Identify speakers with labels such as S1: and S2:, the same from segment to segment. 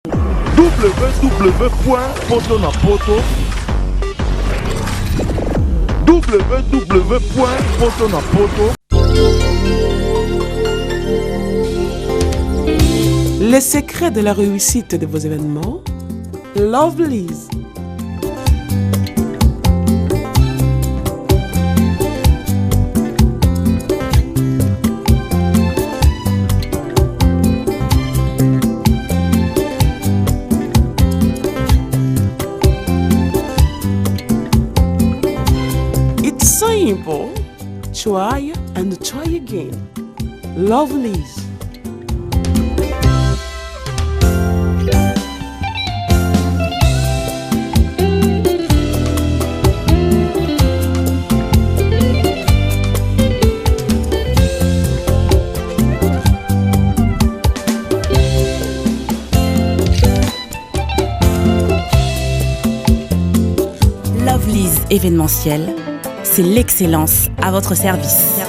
S1: www.potonapoto www.potonapoto
S2: Les secrets de la réussite de vos événements, Lovelies. It's simple. Try and try again. Lovelies.
S3: Lovely's événementiel, c'est l'excellence à votre service.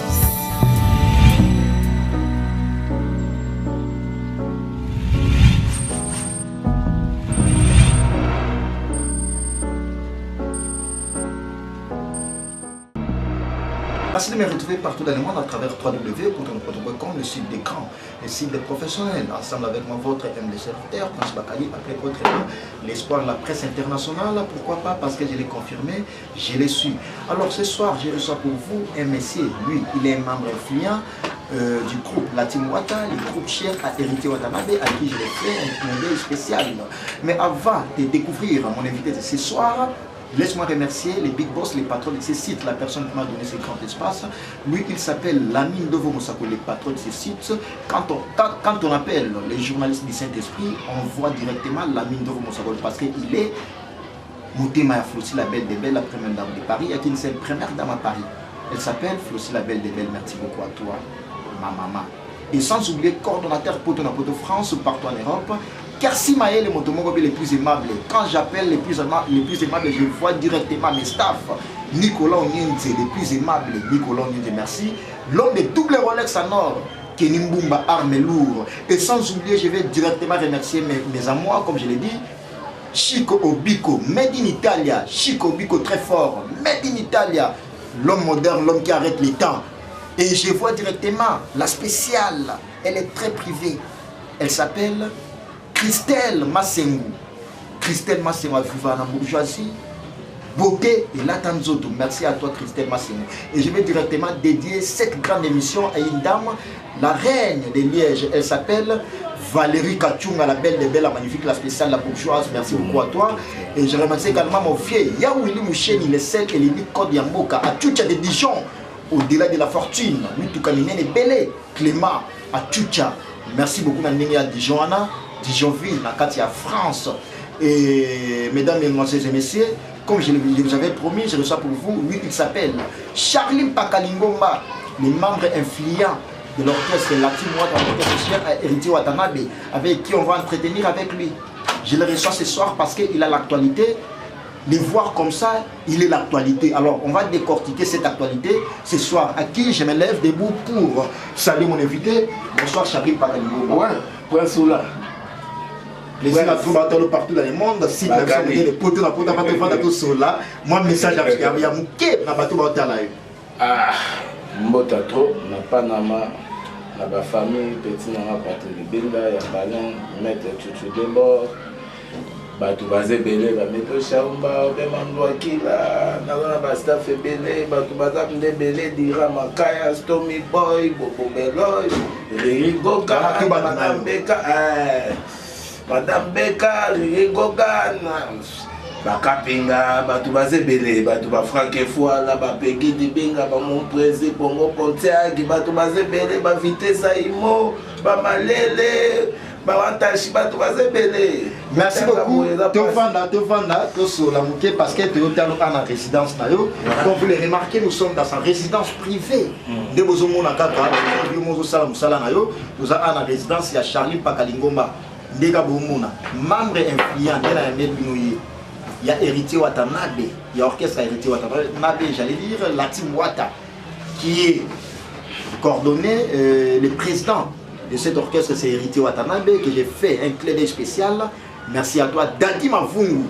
S4: Merci de me retrouver partout dans le monde à travers www.com, le site des grands, le site des professionnels. Ensemble avec moi, votre humble serviteur, Prince Bakali, appelé autrement l'espoir de la presse internationale. Pourquoi pas Parce que je l'ai confirmé, je l'ai su. Alors ce soir, je reçois pour vous un monsieur. Lui, il est un membre influent euh, du groupe La Team Wata, le groupe cher à Héritier Watanabe, à qui je l'ai fait un clin d'œil spécial. Mais avant de découvrir mon invité de ce soir, Laisse-moi remercier les big boss, les patrons de ces sites, la personne qui m'a donné ce grand espace. Lui, il s'appelle Lamine Dovo Mosako, le patron de ces sites. Quand on, quand, on appelle les journalistes du Saint-Esprit, on voit directement Lamine Dovo Mosako parce qu'il est Motema Flossi, la belle des belles, la première dame de Paris. Il y a une seule première dame à Paris. Elle s'appelle Flossi, la belle des belles. Merci beaucoup à toi, ma maman. Et sans oublier coordonnateur Poto Poto France, partout en Europe. Kersi Maël et Motomogobe les plus aimables. Quand j'appelle les plus aimables, les plus aimables, je vois directement mes staffs. Nicolas Onienze, les plus aimables. Nicolas Onienze, merci. L'homme de double Rolex en or. Kenny Mbumba, arme lourde. Et sans oublier, je vais directement remercier mes, mes amours, comme je l'ai dit. Chico Obiko, Made in Italia. Chico Obiko, très fort. Made in Italia. L'homme moderne, l'homme qui arrête les temps. Et je vois directement la spéciale. Elle est très privée. Elle s'appelle Christelle Masengu. Christelle Masengu a vécu la bourgeoisie. Beauté et Latanzoto. Merci à toi Christelle Masengu. Et je vais directement dédier cette grande émission à une dame, la reine de Liège. Elle s'appelle Valérie Kachunga, la belle des belles, la magnifique, la spéciale, la bourgeoise. Merci beaucoup à toi. Et je remercie également mon fier Yawili Moucheni, le sel et l'unique code Yamboka, à Tchoucha de Dijon, au-delà de la fortune. Mituka Minene Bele, Clément, à Tchoucha. Merci beaucoup na ndenge ya Dijon wana, Dijonville, na kati ya France. Et mesdames, mesdemoiselles et messieurs, comme je, vous avais promis, je reçois pour vous, lui, il s'appelle Charlie Pakalingomba, le membre influent de l'orchestre La Team Wata, l'orchestre cher à Héritier Watanabe, avec qui on va entretenir avec lui. Je le reçois ce soir parce qu'il a l'actualité. Le voir comme ça, il est l'actualité. Alors, on va décortiquer cette actualité ce soir. À qui je me lève debout pour saluer mon invité. Bonsoir, Charlie Pakalingomba.
S5: Ouais, Prince Oula.
S4: Plaisir à tout batalo partout dans le monde. Si la les poteaux na pota bato vanda tout sola. Moi message ya ya muke na bato batala yo.
S5: Ah, mbota trop na Panama na ba famille petit nanga Patrick Binda ya Balin maître Chuchu Debord bato baza ebele bameto shaumba obema ndwakila naza na bastaff ebele bato baza nde ebele dira makaya stomy boy bobobeloy riri goga madame beka eh, madame beka riri goga bakapinga bato baza ebele bato bafrank efuala bapegi dibinga bamonpresi pongo pontiaki bato baza ebele bavitesa imo bamalele bawantashi bato baza ebele
S4: merci beaucoup tovanda tovanda tosola moke parce que toyotalo a na résidence na yo comme vous le remarquez nous sommes dans sa résidence privée mm. nde bozomona kaka yo mozosala mosala na yo toza a na résidence ya charlie mpaka lingomba nde ka bomona membre influent nde na yambe bino ye ya héritier watanabe ya orchestre ya héritier watanabe j'allais dire la team wata qui est coordonné euh, le président. de cet orchestre, c'est Héritier Watanabe, que j'ai fait un clin d'œil spécial. Merci à toi, Dadi Mavungu,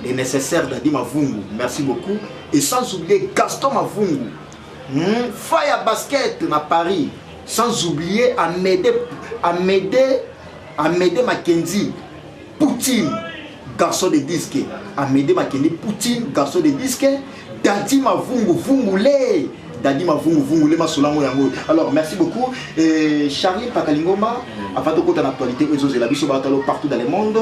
S4: les nécessaires Dadi Mavungu. Merci beaucoup. Et sans oublier Gaston Mavungu, Fire Basket à Paris. Sans oublier Amédée, Amédée, Amédée Mackenzie, Poutine, garçon de disque. Amédée Mackenzie, Poutine, garçon de disque. Dadi Mavungu, Vungule. Dadi Mavungu, Vungule, Masolango Yango. Alors, merci beaucoup. Et Charlie Pakalingoma, avant de côté l'actualité, ezozela biso batalo partout dans le monde,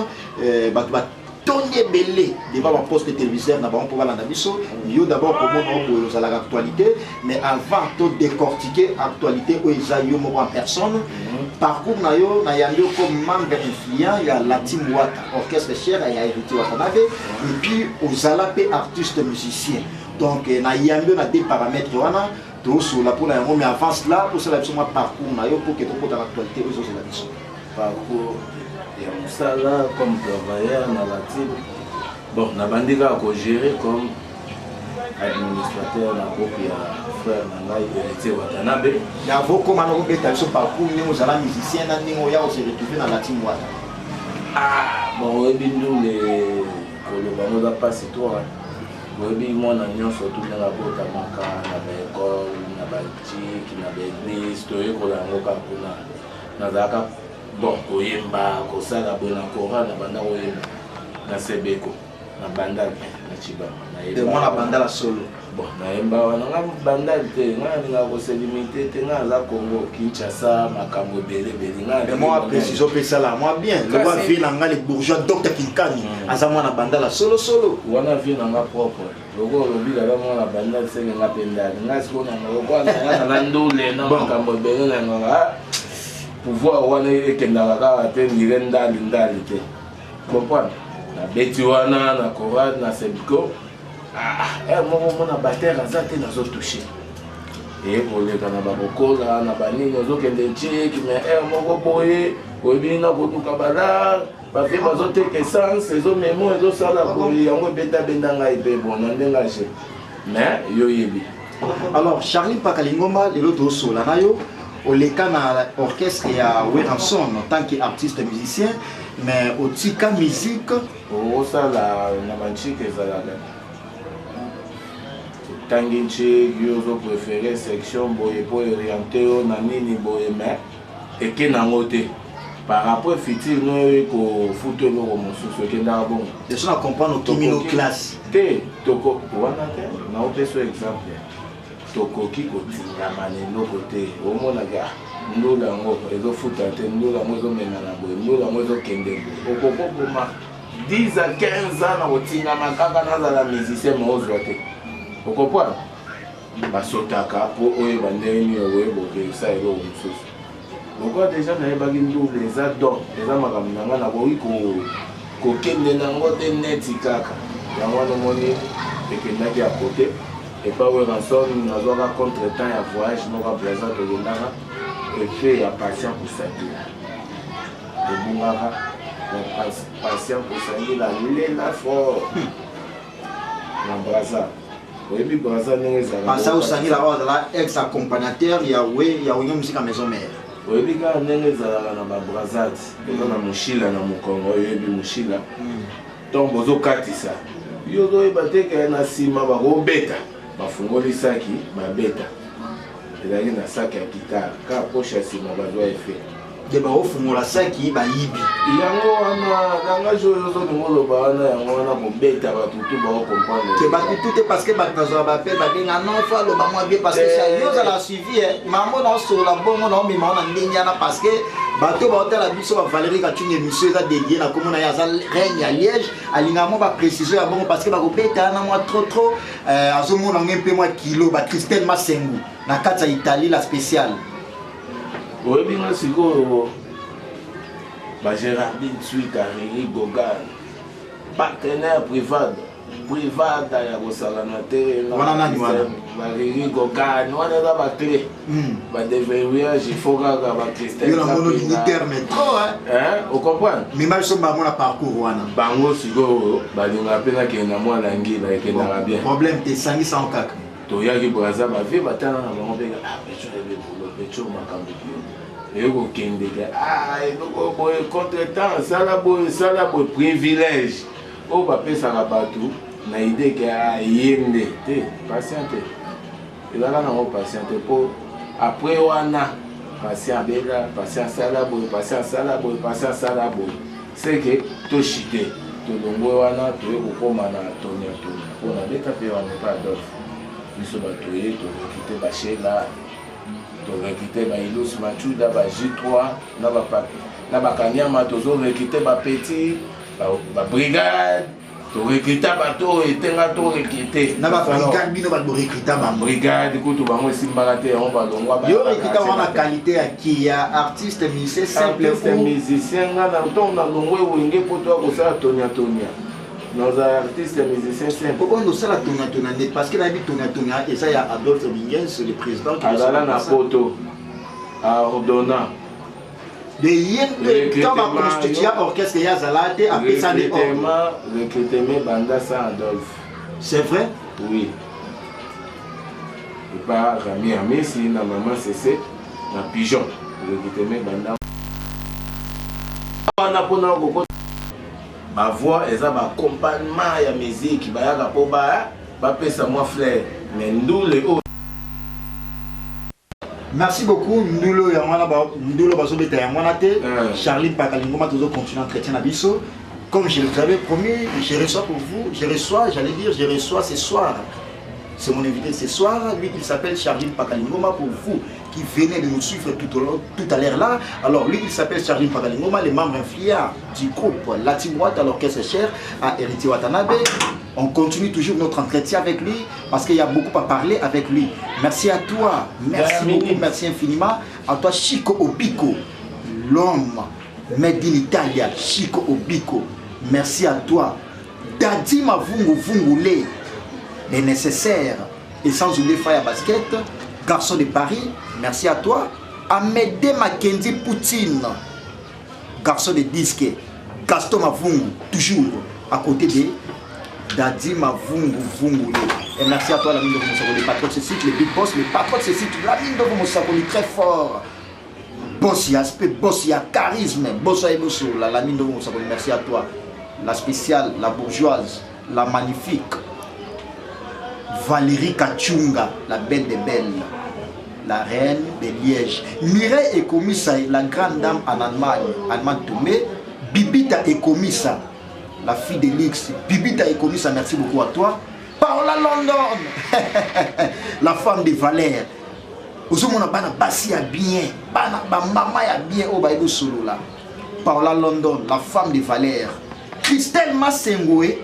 S4: bato batondi ebele devant baposte téléviseur na bango mpo balanda biso. Yo d'abord komona boye ozalaka actualité, mais avant to décortiquer actualité oyo eza yo moko en personne, parcours na yo, nayambi yo comme membre influent ya la Team Wata, orchestre cher ya Héritier Watanabe, et puis ozala mpe artiste musicien. Donc nayambi yo na deux paramètres wana, tosola mpona yango. Mais avant cela, tosala biso mwa parcours na yo mpo ke tokota na actualité oyo ezozela biso.
S5: Parcours ya mosala comme travailleur na la Team, bon, nabandi kaka kogérer comme administrateur na groupe ya frère na ngai Héritier Watanabe.
S4: Ya vokoma na kobeta biso parcours ndenge ozala musicien na ndenge oya ose retrouve na la Team Wata.
S5: Ah bon, oyebi ndule koloba ngo eza mpasi to oyebi mwana nyonso tu ndenge abotamaka na baekole, na batiki, na baeglise, toyekola yango kaka kuna. Nazalaka bon koyemba, kosala boye na chorale, na banda koyemba na Sebeko, na Bandal, na Chibamba.
S4: Mwana Bandala solo.
S5: Bon, nayemba wana. Nga Bandal te, nga nalingaka kose limiter te. Nga aza Congo Kinshasa, makambo ebele ebele.
S4: Nga mwa précision mpe esala mwa bien. Lokwa vie na nga, le bourgeois docteur Kinkani aza mwana Bandala solo solo.
S5: Wana vie na nga propre. Loko olobi kaka mwana Bandal, senge nga mpe ndali. Nga sikoyo nanga lokwa nanga na ndule na makambo ebele nangaka pouvoir wana ekendaka kaka te, ndire ndali ndali te, comprendre. Nabeti wana na chorale na Sebco moko, mona batteur aza te, nazotouche eye koleka na bakokola na banini, ozokende nciki. Mais aire moko boye, oyebi na kotuka balar bavie, bazoteka essence, ezomemo, ezosala boye, yango ebetabenda ngai mpe bon na ndenge age, mais yo yebi.
S4: Alors Charlie Pakalingomba, lelo tosola na yo, oleka na orchestre ya Werrason en tant qu'artiste musicien, mais otika musique.
S5: Okosala na bancike, ezalaka otangi nciki, yo ozopréféré section boye mpo oriente yo na nini boye, mais eke nango te par rapport futur no ekofuta eloko mosusu, ekendaka bongo.
S4: Deso na comprendre, okimi no classe.
S5: Te, toko wana te, naopesa exemple. Tokoki kotingama na eloko te. Omonaka ndula yango ezofuta te, ndula yango ezomema na boye, ndula yango ezokende boye. Okoki oboma 10 à 15 ans na kotingama kaka nazala musicien, ma ozwa te. Okomprendre, basotaka mpo oyeba ndenge nini okoyeba okesa eloko mosusu. Lokola deja nayebaki ndule eza don, eza makambo na ngai, nakoki kokende nango te neti kaka yango wana. Omoni ekendaki ya kote epa Werrason, nazwaka contre temps ya voyage moko ya Braza, tokendaka effet ya Patient Kosangila ebungaka. Patient Kosangila lela fort na Braza, oyebi Braza ndenge ezala.
S4: Patient Kosangila oyo azala ex accompagnateur ya we ya Wenge Musica Maison Mère.
S5: Oyebi kaka ndenge ezalaka na babrazat, eza na moshila na mokongo, oyebi moshila. Ntongo bozokatisa, yo ozoyeba te ke na nsima bakobeta, bafungoli saki, babeta, ezalaki na saki ya guitare kaka poche ya nsima, bazwa effet.
S4: De baofungola saki, bayibi.
S5: Yango wana langage oyo ozolinga oloba wana, yango wana kobeta bato tu baocomprendre.
S4: Te, bato tu te, parce que bato nazwaka bape babenga non, faut aloba mwa bien, parce que yo ozala suivi mambo na osolola bongo na omema na ndenge wana, parce que bato baotala biso, bavalérie Katunga, émission eza dédié na komona ye, aza reine ya Liège, alingaka mwa baprécision ya bongo, parce que bakobeta wana mwa trop trop, azomona ngo mpe mwa kilo. Bachristelle Masengu na kati ya Italie, la spéciale.
S5: Oyebi nga sikoyo, bagérardine Swika, Riri Gogan, partenaire privade privada ya kosalana te.
S4: Wana nani wana?
S5: Bariri Gogan wana eza baclé, badeverrouillage, il faut kaka bacristel.
S4: Yo namoni olingi terme trop.
S5: Ocomprendre.
S4: Mema biso bango na parcours wana.
S5: Bango sikoyo balingaka mpe nakende na mwana ngila, ekendaka bien.
S4: Problème te, esangisango kaka.
S5: Toyaki Braza, bavie batala na bango mpe ah, pecho ebe bolo, pecho makambo bio. Eye kokende te ah eloko boye contre temps sala boye sala boye privilège oyo bapesaka bato na idee ke ah, ye nde te patient te ezalaka nango patient te mpo après wana patient abela patient asala boye patient asala boye patient asala boye seke toshite tolongwe wana toye kokóma na tonia tonia mpo nabeta mpe wana epa adolphe biso bato ye torekite bashela To recruter ba Ilus Machuda, ba J3 na ba papi na ba Kanyama, tozo recruter ba petit ba, ba brigade to recruter bato oyo etenga to recruter
S4: na ba brigade bino bato borecruta bango
S5: brigade kutu bango esimbaka te yango balongwa
S4: yo recruta wana qualité ya ki ya artiste musicien simple
S5: artiste musicien nga na ntongo na longwe wenge mpo toya kosala tonia tonia Naza artiste musicien simple.
S4: Oyo osala tonia tonia nde parce que nayebi tonia tonia eza ya Adolphe Dominguez le président qui
S5: azala na poto a ordonna
S4: de ye nde ntango baconstitua orchestre ye azala te apesa nde
S5: ordre recrutement banda sans Adolphe.
S4: C'est vrai?
S5: Oui. Epa Rami Amisi na maman Sese na pigeon recrutement banda wana mpona kokota Ba voix eza ba accompagnement ya musique bayaka po ba bapesa mwa flair mais ndule oyo.
S4: Merci beaucoup ndulo yango wana ba ndulo bazobeta yango wana te eh. Charlie Mpaka Lingoma tozo continuer entretien na biso comme je vous avais promis je reçois pour vous je reçois j'allais dire je reçois ce soir c'est mon invité ce soir lui il s'appelle Charlie Mpaka Lingoma pour vous qui venez de nous suivre tout, au long, tout à l'heure là. Alors lui, il s'appelle Charlie Mpakalingoma, le membre influent du groupe Latin Droite à l'orchestre cher à Héritier Watanabe. On continue toujours notre entretien avec lui parce qu'il y a beaucoup à parler avec lui. Merci à toi, merci beaucoup, merci infiniment. À toi Chico Obiko, l'homme made in Italia, Chico Obiko. Merci à toi. Dadi Mavungu Vungule, les nécessaires. Et sans oublier Fire Basket, garçon de Paris, merci à toi. Amédée Mackenzie Poutine, garçon de disque. Gaston Mavungu, toujours à côté de Dadi Mavungu Vungule. Et merci à toi, l'ami de Moussakoli, le patron de ce site, le big boss, le patron de ce site, l'ami de Moussakoli, très fort. Boss, il y a aspect, boss, il y a charisme, boss, il y a l'ami de Moussakoli, merci à toi. La spéciale, la bourgeoise, la magnifique. Valérie Kachunga, la belle des belles, la reine de Liège. Mireille Ekomisa, la grande dame en Allemagne, Allemagne Toumé. Bibita Ekomisa, la fille de luxe. Bibita Ekomisa, merci beaucoup à toi. Paola London, la femme de Valère. ozomona bana basi ya bien bana bamama ya bien oyo bayebi osolola paola london la femme de valère christelle masengoe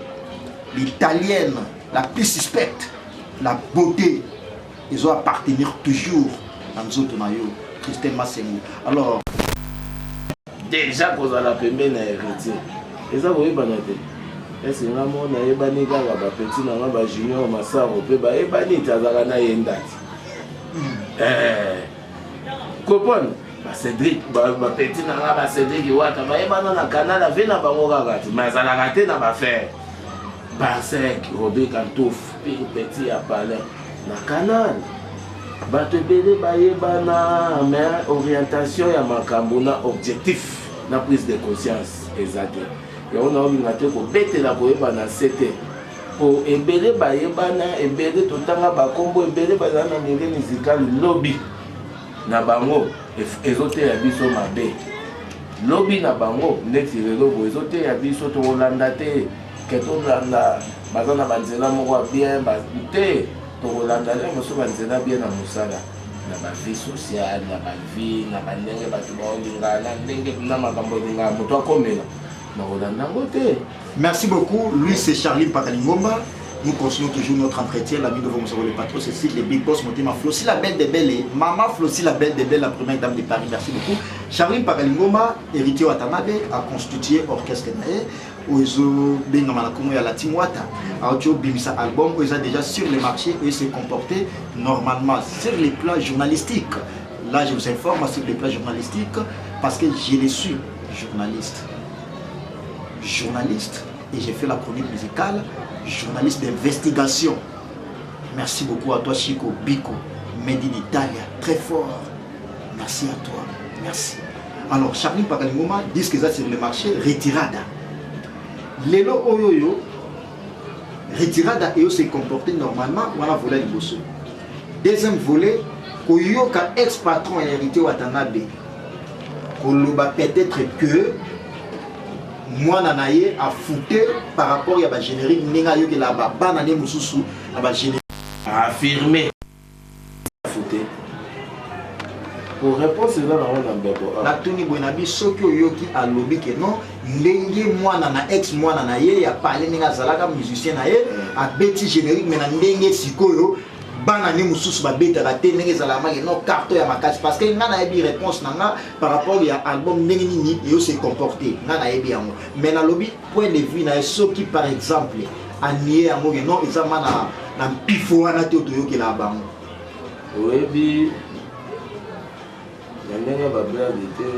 S4: l'italienne la plus suspecte la beauté ezo appartenir toujours na nzoto na yo christelle masengo alors
S5: Dejà kozala pembeni na heritier eza koyebana te ese nga moko nayebani kaka ba petit na nga ba junior masaro pe bayebani te azalaka na ye ndati eh, comprendre ba Cédric ba, ba petit na nga ba Cédric Iwata bayebana na canal ave na bango kaka te mais azalaka te na ba faire Barsec Robert Kantouf pire petit ya palais na canal Bato ebele bayebana mais orientation ya makambo na objectif na prise de conscience eza te. Yango naolinga te kobetela koyebana se te po ebele bayebana, ebele totanga bakombo, ebele bazala na milieu musical lobi na bango ezoteya biso mabe lobi na bango ndeti lelo boye ezoteya biso tokolanda te ke tolanda baza na banzela moko ya bien te Tokolanda lelo mosusu ba nzela bien na mosala na ba vie sociale na ba vie na ba ndenge bato baolinga na ndenge na makambo elingaka moto akomela nakolanda yango te.
S4: Merci beaucoup, lui c'est Charlie Mpakalingomba. Nous continuons toujours notre entretien. L'ami de Mosoko, le patron, c'est le big boss, Motema Flossi, la belle des belles. Et Maman Flossi, la belle des belles, la première dame de Paris. Merci beaucoup. Charlie Mpakalingomba, héritier Watanabe, a constitué orchestre Nae. oyo ezobengama na nkombo ya Latin Wata auti obimisa album oyo eza déjà sur le marché oyo se comporter normalement sur le plan journalistique. Là je vous informe sur le plan journalistique parce que je le suis journaliste, journaliste et j'ai fait la chronique musicale, journaliste d'investigation. Merci beaucoup à toi Chico Biko, Made in Italia, très fort. Merci à toi. Merci. Alors Charly Mpakalingoma, disque eza sur le marché, retirada. Lelo oyo yo retirada eyo se comporter normalement wana volet liboso. Deuxième volet, koyoka ex patron ya Héritier Watanabe koloba peut-être que mwana na ye afute par rapport ya ba générique ndenge ayokela ba bana ne mosusu na ba générique.
S5: Affirmer. Fute. Po réponse eza nango na mbebo awa.
S4: Natuni boye na bi soki oyoki alobi ke non ndenge mwana na ex mwana na ye ya pale ndenge azalaka musicien na ye abeti générique mais na ndenge sikoyo bana ne mosusu babetaka te ndenge ezalaka make non carton ya makasi parce que nga nayebi réponse na nga par rapport ya album ndenge nini eyo se comporter nga nayebi yango mais nalobi point de vue na ye soki par exemple anie yango ke non eza ma na, na mpifo wana te oyo toyokelaka bango.
S5: Oyebi na ndenge ba blague te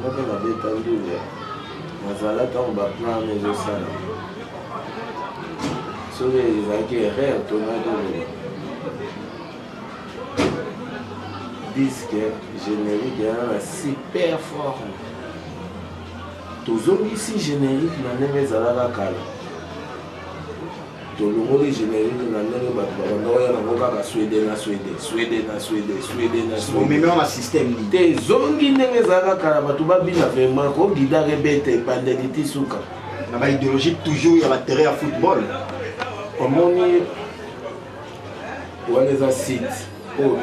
S5: nga mpe nabeta ndule nazala ntango ba plan wana ezosala soki ezalaki erreur tona toloba disque générique yana na super forme Tozongisi generique na ndenge ezalaka kala. Tolongoli generique na ndenge bato babanda koya nango kaka Swede na Swede, Swede na Swede, Swede na Swede.
S4: Omemi wana système nini?
S5: Te ezongi ndenge ezalaka kala, bato babina vraiment ko guitare ebeta ebandeli ti suka.
S4: Na ba idéologie toujours ya ba terrain ya football.
S5: Omoni wana eza site oyo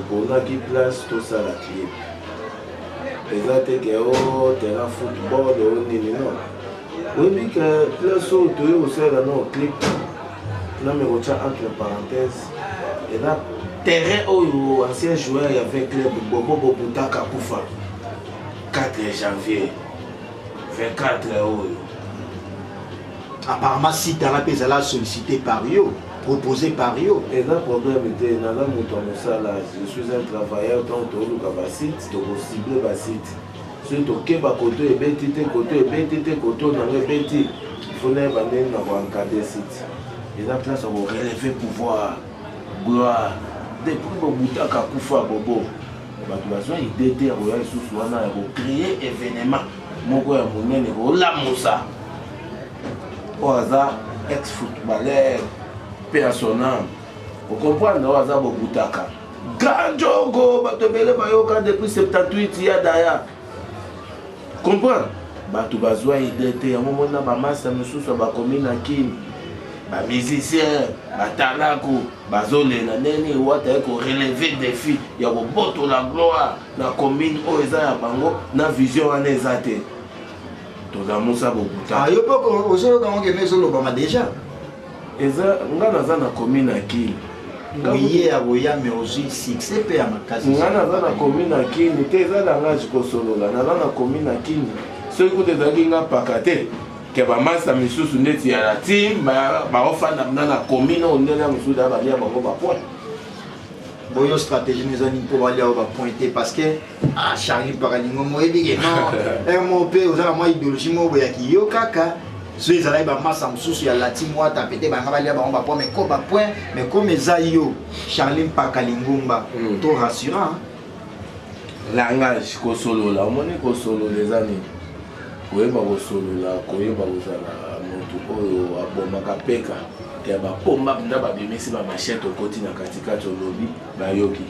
S5: toponaki place tosala clip eza te ke o oh, terrain football o oh, nini non oyebi ke place oyo toye kosalela no clip nami kotya entre parenthèse eza terrain oyo ancien joueur ya v club bobo bobutaka kufa 4 janvier 24 oyo
S4: Apparemment site wana pe ezala sollicité par yo, proposé par yo.
S5: Eza problème te, naza moto ya mosala, je suis un travailleur, tango toluka ba site, toko cible ba site. Soki tokeba koto ebeti te, koto ebeti te, koto nango ebeti, il faut nayeba ndenge na ko encadrer site. Eza place ya ko relever pouvoir, gloire. Depuis bobutaka kufa bobo, bato bazwa idée te ya koya lisusu wana ya ko créer événement moko ya monene kolamusa oyo aza ex footballeur mpe ya son âme okomprendre oyo aza bobutaka grand jogo bato ebele bayoka depuis 78 ya daya comprendre bato bazwa ide te yango moni na bamasa mosusu bakomi na kini bamusicien batalaku bazolela ndenge nini wata ye koreleve défi ya kobotola gloire na commune oyo eza ya bango na vision wana eza te tolamusa bobuta
S4: ah, yo mpe ozoyoka yango kende ezolobama deja
S5: eza nga naza na commune ya kini
S4: oye ya koya me ozwi succès mpe ya makasi
S5: nga naza na commune ya kini te eza langage kosolola naza na commune ya kini soki kuta ezalaki nga mpaka te ke bamasa misusu ndeti ya la team baofanda mna na commune oyo ndenge ya mosusu da balia bango bapoint
S4: boyo stratégie eza nini mpo balia oyo bapoint te parce que ah charlie mpakalingo oyebi ke non un mot mpe oza na mwa idéologie moko boye ya kiyo kaka so ezalaki bamasa mosusu ya lati mwata pete banga balia bango bapoint mais ko bapoint mais comme eza yo charlie mpaka lingomba mm. to rassurant
S5: langage kosolola omoni kosolola eza nini koyeba kosolola koyeba kozala motu oyo abomaka peka ya bapomba mpenza babimisi bamachete okoti na katikati olobi bayoki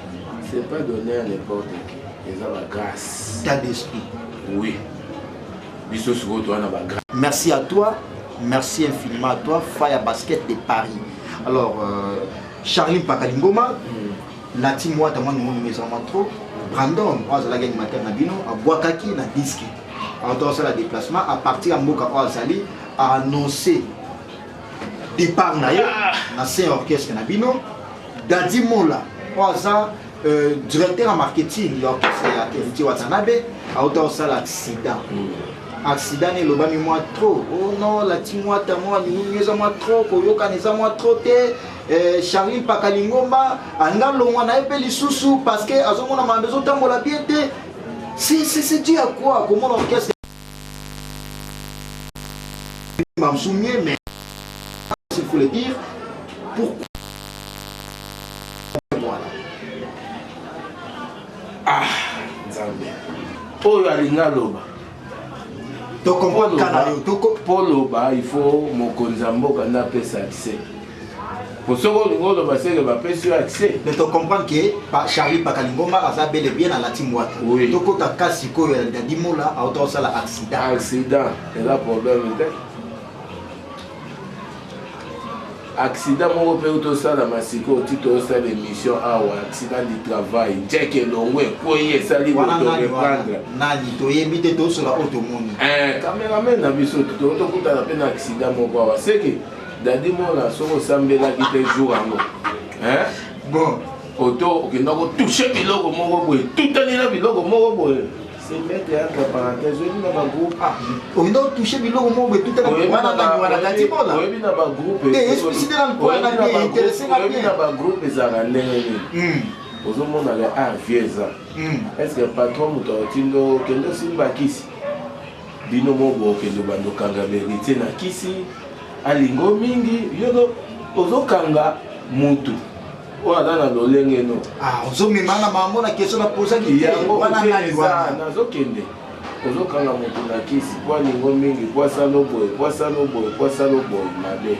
S5: c'est pas donné à n'importe qui eza ba grâce
S4: état d'esprit
S5: oui biso sikoyo toza na ba grâce
S4: merci à toi merci infiniment à toi Fire Basket de Paris alors euh, Charlie Mpakalingoma mm. Lati Mwata mwa nungu eza mwa trop Brandon oyo azalaki animateur na bino abwakaki na disque auto asala déplacement à partir ya mboka oyo azali a annoncé départ na ye ah. na sein orchestre na bino Daddy Mola oyo aza euh, directeur ya marketing ya orchestre ya Héritier Watanabe auta kosala accident mm. accident na elobami mwa trop oh non lati mwata mwa minunu eza mwa trop koyokana eza mwa trop te eh, Charlie Mpaka Lingomba anga longwa na ye mpe lisusu parce que azomona makambo ezotambola bien te c'est dû à quoi komona orchestre Mamsoumie mais il faut le dire pourquoi voilà
S5: ah nzambe Oyo alingi aloba.
S4: To comprendre kana yo.
S5: Po loba il faut mokonzi ya mboka nde apesa accès. Po soki olingi oloba seke bapesi yo accès.
S4: Mais to comprendre que pa Charlie Pakalingomba aza bel et bien alati mwata.
S5: Oui.
S4: Tokota kasi sikoyo ya Dadi Mola auta osala accident.
S5: Accident eza problème te. Accident moko mpe uti osalama sikoyo ti tosala émission awa, accident du travail, jack elongo ekwei esali
S4: reprendre nani toyebi te, tosola oyo tomoni.
S5: Cameraman na biso tokutana mpe na accident moko awa, seke Dadi Mola soki osambelaki te jour yango,
S4: bon,
S5: oto okenda kotouche biloko moko boye, tutani na biloko moko boye, c'est mettre entre parenthèse. Oyebi na bagroupe,
S4: okenda kotouche biloko moko boye, tutani wana nani wana? Dadi Mola?
S5: Oyebi na bagroupe,
S4: te, expliquer na mpona bien, intéressé nga
S5: bien. Na bagroupe ezalaka ndenge nini? Ozomona le a vieux eza, est ce que patron moto aotindo okende osimba kisi, bino mo bokende banda okanga vérité na kisi alingo mingi, yo ozokanga mutu oyo aza na lolenge no.
S4: Ozomema na mambo na question naposaki te.
S5: Yango.
S4: Wana nani wana?
S5: Nazokende, ozokanga motu na kisi po alingo mingi, po asala boye, po asala boye, po asala boye mabe.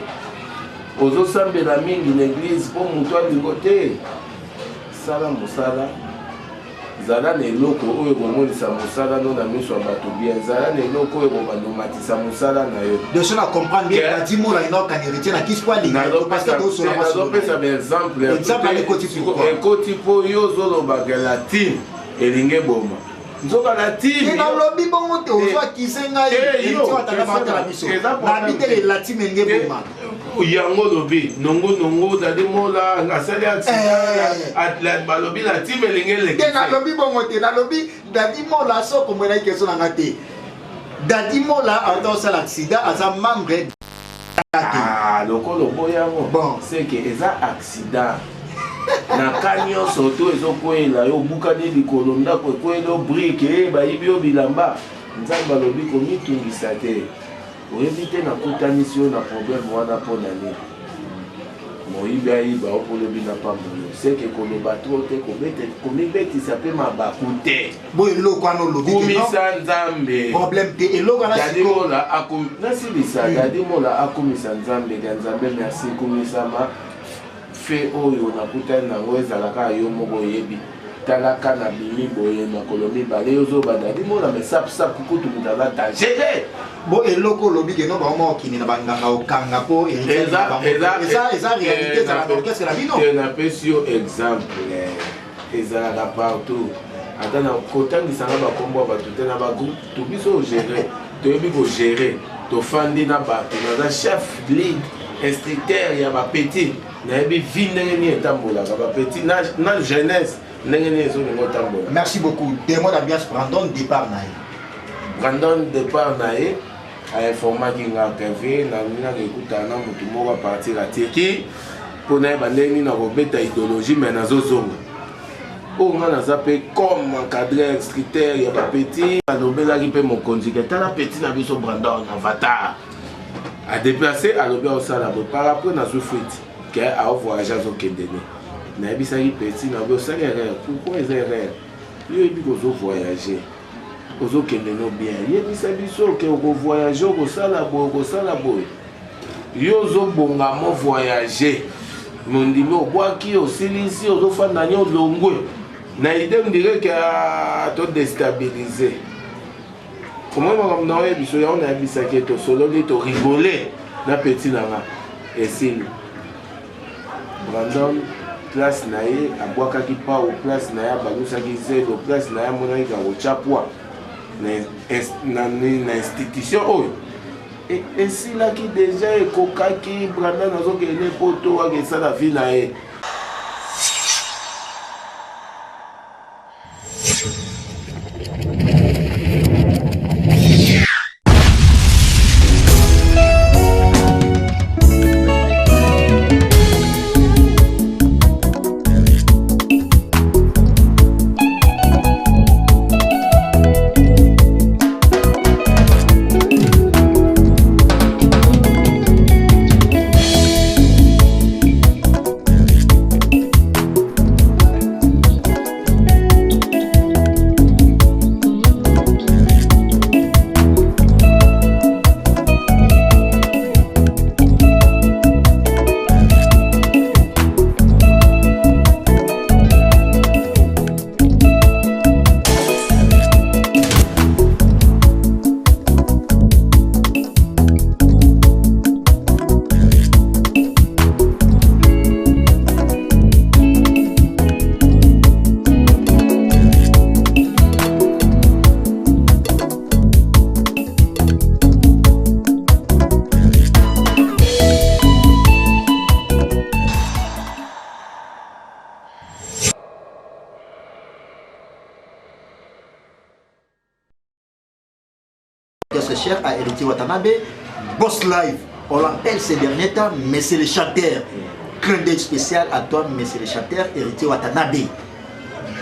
S5: Ozosambela mingi na église mpo motu alingo te. Sala mosala, zala na eloko oyo ekomonisa mosala no na miso ya bato bien, zala na eloko oyo ekobanda omatisa mosala na yo.
S4: De so na comprendre bien, Dadi Mola ina okanga héritier na kisi po alinga, parce que tosola.
S5: Nazopesa baexemple.
S4: Exemple ekoti pourquoi?
S5: Ekoti mpo yo ozolobaka la team elingi eboma, nzoka la team
S4: Nalobi bongo te, ozwakise ngai. Héritier atanga baatala biso, nabi te la team elingi eboma.
S5: Yango olobi nongo nongo, Dadi Mola asali accident, balobi la team elingi eleki.
S4: Te, nalobi bongo te. Nalobi Dadi Mola, so komwelaki question na nga te. Dadi Mola ata osala accident, aza membre.
S5: Lokola oboyango,
S4: bon,
S5: seke eza accident na ka nyonso to ezokweyela yo, obukani likolo, ndako ekweyeli yo, brique e bayibi yo bilamba. Nzambe alobi komitungisa te, oyebi te nakutanisi yo na problème wana mpo na nini. Moyibi ayiba yo mpo olobi na pambolo, seke koloba trop te, komibetisa mpe mabaku te.
S4: Bo eloko wana olobi.
S5: Kumisa Nzambe.
S4: Problème te, eloko wana.
S5: Dadi Mola nasilisa. Dadi Mola akumisa Nzambe ka Nzambe merci, kumisama fe oyo nakutani nango ezalaka yo moko oyebi. Talaka na bimi boye makolo mibale, yo ozoba Dadi Mola, me sapusapu kutu moto aza dangereux.
S4: Bo eloko olobi keno bango okende na banganga okanga mpo eza réalité, ezala na orchestre na bino.
S5: Te, napesi yo exemple, ezalaka partout, ata na kotangisanga bakombo ya bato te. Na bagroupe to biso ogere, toyebi kogere, tofandi na bato, naza chef lead instructeur ya bapetit, nayebi vi ndenge nini etambolaka bapetit na jeunesse, ndenge nini ezolinga otambola.
S4: Merci beaucoup. Démon d'ambiance, Brandon, départ na ye.
S5: Brandon, départ na ye, ainformaki nga keve nalingi ekutana na motu moko à partir ya Turquie mpo nayeba ndenge nini nakobeta idéologie, mais nazozonga oyo nga naza mpe comme encadreur instructeur ya bapetit. Alobelaki mpe mokonzi ke tala petit na biso Brandon Avatar adeplace, alobi aosala boye. Par après nazwi fuite ke aovoyage, azokende ne. Nayebisaki petit na bi osali erreur. Pourquoi eza erreur? Yo oyebi kozovoyage, ozokende no bien, yebisa biso ke okovoyage, okosala boye, okosala boye. Yo ozobonga mo voyage, mondimi obwaki, osilisi, ozofanda ni olongwe na idée ondire ke todestabilize omoi makambo na oyebi biso. Yango nayebisaki ye, tosololi, torigole na petit na nga, esili. Brandon place na ye abwakaki pau, place na ye abalusaki zelo, place na ye amonaki kakotya poids na institution oyo esilaki deja, ekokaki. Brandon azokende poto, akesala vie na ye.
S4: très cher à Héritier Watanabe. Boss Live, on l'appelle ces derniers temps, mais c'est le chanteur. Clin d'œil spécial à toi, mais c'est le chanteur Héritier Watanabe.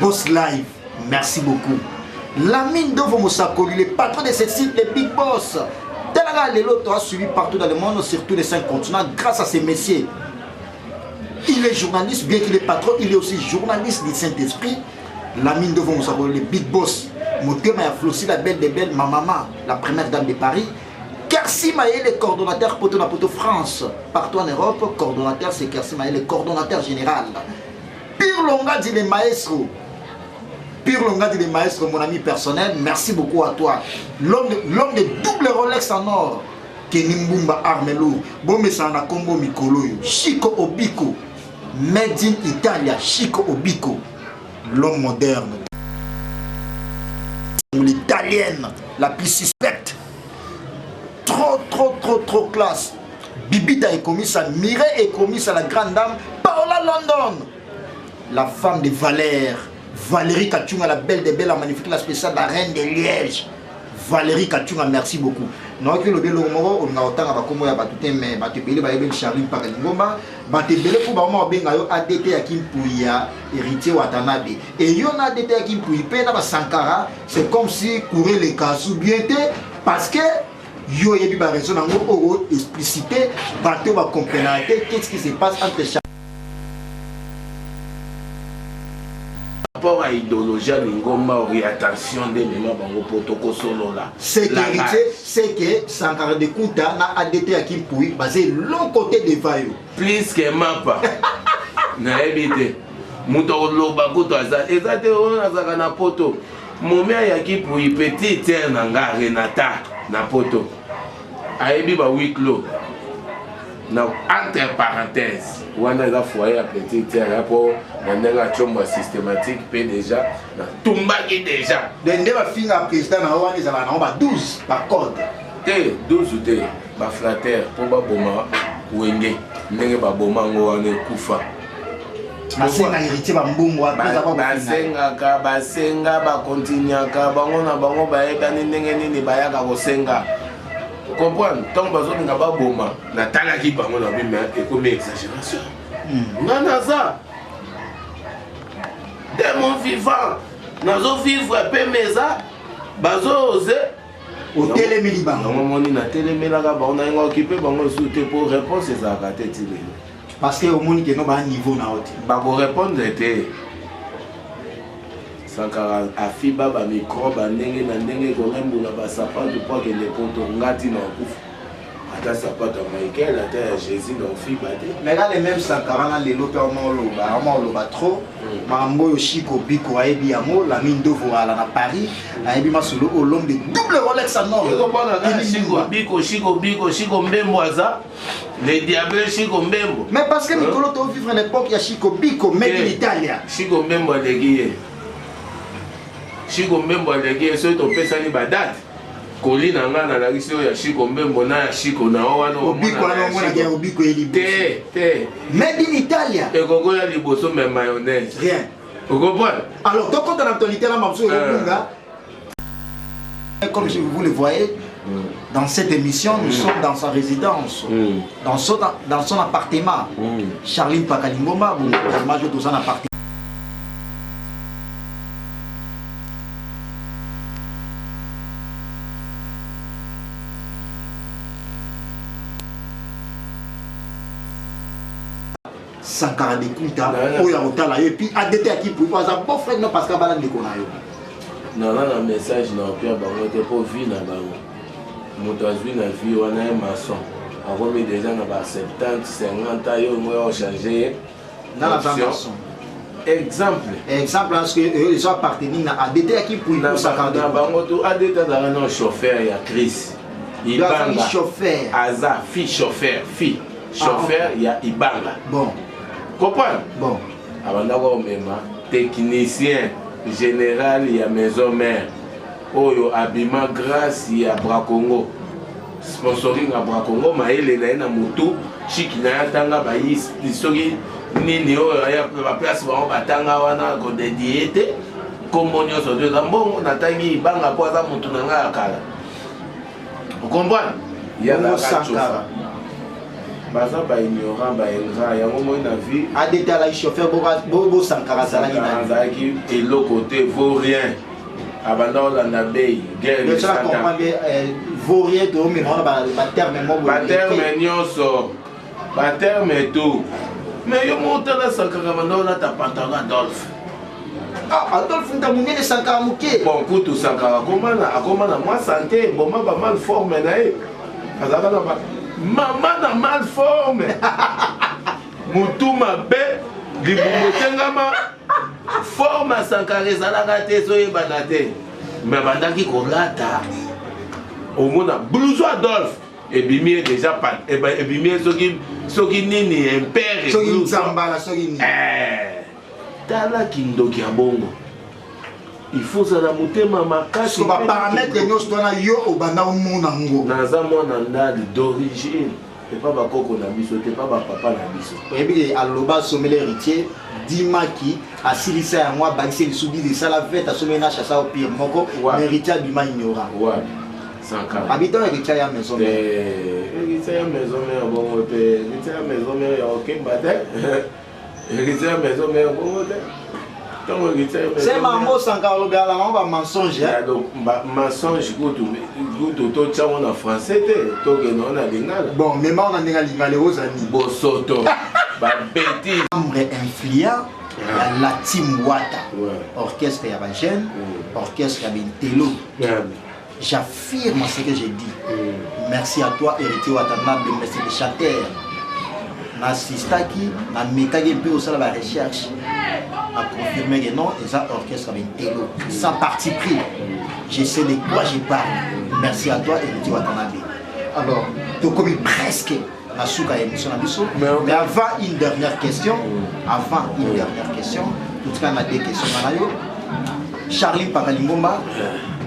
S4: Boss Live, merci beaucoup. Lamine Dovo Moussakoli, le patron de cette site, le Big Boss. Talaka Lelo, tu as suivi partout dans le monde, sur tous les cinq continents, grâce à ces messieurs. Il est journaliste, bien qu'il est patron, il est aussi journaliste du Saint-Esprit. Lamine Dovo Moussakoli, le Big Boss. Motema ya Flossi, la belle des belles, ma maman, la première dame de Paris. Kersi Maé, le coordonnateur Poto na Poto France. Partout en Europe, coordonnateur, c'est Kersi Maé, le coordonnateur général. Pirlonga dit le maestro. Pirlonga dit le maestro, mon ami personnel, merci beaucoup à toi. L'homme de, de double Rolex en or. Kenny Mbumba Armelo, Bomesana Kombo Mikolo, Chico Obiko, Made in Italia, Chico Obiko, l'homme moderne. L'italienne, la plus suspecte. Trop, trop, trop, trop classe. Bibita est commise à Mireille est commise à la grande dame Paola London, la femme de Valère. Valérie Kachunga, la belle des belles, la magnifique, la spéciale, la reine de Liège. Valérie Kachunga, merci beaucoup. Naoki lobi eloko moko olingaka kotanga bakombo ya bato te mais bato ebele bayebeli Charline Mpaka Lingomba bato ebele mpo bango babenga yo ADT ya Kimpuyi ya Héritier Watanabe et yo na ADT ya Kimpuyi mpe na basankara c'est comme si courant eleka su bien te parce que yo oyebi baraison nango oyo explicité bato bacomprenaka te qu'est-ce qui se passe entre
S5: rapport à idéologie ya lingomba orientation nde emema bango mpo tokosolola
S4: sécurité c'est que Sankara de Kunta na ADT ya Kimpuyi baza eloko te devant yo
S5: plus que mapa nayebi te moto akoloba kutu aza eza te oyo nazalaka na poto momi ayaki pui petit terre na nga renata na poto ayebi ba huis clos na entre parenthèse wana eza foyer ya petit terre mpo na ndenge ya combo ya systématique mpe déjà natumbaki déjà
S4: de nde bafinga président na yo wana ezalaka nango ba 12 bacode
S5: te 12 te baflatter mpo baboma wenge ndenge baboma yango wana ekufa
S4: basenga héritier bambongo
S5: basengaka basenga bakontinuaka bango na bango bayebani ndenge nini bayaka kosenga comprendre ntango bazolinga baboma natalaki bango na bima ekomi exagération nga naza de mon vivant nazovivre mpe meza bazoose
S4: otelemeli bango
S5: yango moni natelemelaka bango nayenga okipe bango lisusu te mpo réponse ezalaka te ti lelo
S4: parce que omoni keno baa niveau na yo te
S5: bakorépondre te Sankara afiba bamicrobe ya ndenge na ndenge korembola basapatu mpo akende poto nga ntina okufa ata sapato ya Michael ata ya Jésus na ofiba te
S4: mais là le même Sankara na lelo mpe oma oloba oma oloba trop makambo oyo Chico Biko ayebi yango Lami Ndovo ala na Paris ayebi masolo oyo l'homme de double Rolex en or
S5: ekopona Chico Biko Chico Biko Chico Mbembo aza le diable Chico Mbembo
S4: mais parce que mikolo to vivre l'époque ya Chico Biko made in Italia
S5: Chico Mbembo aleki ye Chico Mbembo aleki ye soki topesani badate koli na ngai nalakisi oyo ya Chico Mbembo na ya Chico na yo wana
S4: Obiko wana omonaka ya Obiko ye liboso
S5: te te
S4: made in Italia
S5: ekokoya liboso mais mayonnaise
S4: rien
S5: okomprendre
S4: alors tokota na actualité na mabuso ekobunga comme je vous le voyez dans cette émission nous sommes dans sa résidence dans son appartement Charline Pakalingoma bon image dans son appartement Sankara de Kunta oyo akotala yo et puis ADT ya Kipu aza beau frère no parce que abala ndeko na yo
S5: naza na message na opia bango te mpo vie na bango moto azwi na vie wana ye maçon akomi déjà na ba 70 50 ans yo ngo ochange ye
S4: nga naza maçon
S5: exemple
S4: exemple parce que ezo appartenir na ADT ya Kipu
S5: na na bango to ADT azalaka na chauffeur ya Chris
S4: Ibanga chauffeur
S5: aza fi chauffeur fi chauffeur ya Ibanga
S4: bon
S5: comprendre
S4: bon
S5: abandaka komema technicien général ya maison mère oyo abima grâce ya Bracongo sponsoring ya Bracongo mayele na ye na motu chiki na ye atanga bayi soki nini oyo baplace bango batanga wana kodedie te nkombo nyonso to eza mbongo natangi Ibanga mpo aza motu na ngai ya kala. Ocomprendre? Ye
S4: Bongo
S5: azalaka
S4: Sankara.
S5: chofa. Baza ba ignorant, ba ingrat, yango moi na vie.
S4: ADT alaki chauffeur, bo Sankara azalaki nani?
S5: Azalaki eloko te, vaut rien. Abanda olanda bei guerre
S4: Donc, ça comprend bien, vaut rien, to mema wana ba terme moko boye.
S5: Ba terme nyonso, ba terme tout. Mais yo moko tala Sankara banda olata pantalon Adolphe.
S4: Ah, Adolphe nta monene, Sankara moke.
S5: Bon, kutu Sankara akoma na mwa santé, boma ba mal forme na ye. Azalaka na ba mama na mal forme. Mutu mabe, libumu etengama, forme ya Sankara ezalaka te, ezoyebana te. Mais bandaki kolata, omona blouson Adolphe ebimi ye déjà pa ebimi ye soki nini impere
S4: soki
S5: blouson.
S4: Nzambala soki nini.
S5: Tala kindoki ya bongo, il faut ozala motema makasi.
S4: So baparamètre nyonso wana yo obanda omona ngo.
S5: Naza mwana ndali d'origine, epa bakoko na biso te, epa bapapa na biso.
S4: Oyebi ke aloba asomeli Héritier dimaki, asilisa yango, abakisi lisusu 10, esala 20, asomeli na chassa pire moko.
S5: Wapi?
S4: Mais Héritier abima ignorant.
S5: Wapi Sankara?
S4: Habitant Héritier ya maison
S5: te
S4: mère.
S5: Héritier ya maison mère bongo te, Héritier ya maison mère ya okemba te, Héritier ya maison mère bongo te. Ntango Héritier ya maison
S4: Se mambo Sankara alobela bango bamensonge.
S5: Ya donc mensonge kutu totyango na français te, tokende ngo na lingala.
S4: Bon, mema wana ndenge alingala eozani.
S5: Bosoto babétise.
S4: Membre influent ya la team Wata, orchestre ya bajeune, orchestre ya bintelo. J'affirme ce que j'ai dit. Merci à toi, Héritier Watanabe, monsieur le chanteur. Nasistaki, namekaki mpe kosala barecherche, aconfirme que non, eza orchestre bintelo sans parti pris. Je sais de quoi je parle. Merci à toi, Héritier Watanabe. Alors tokomi presque na suka ya émission na biso. Mais avant, une dernière question. Avant, une dernière question. Totika na deux questions na yo. Charlie Pakalingomba,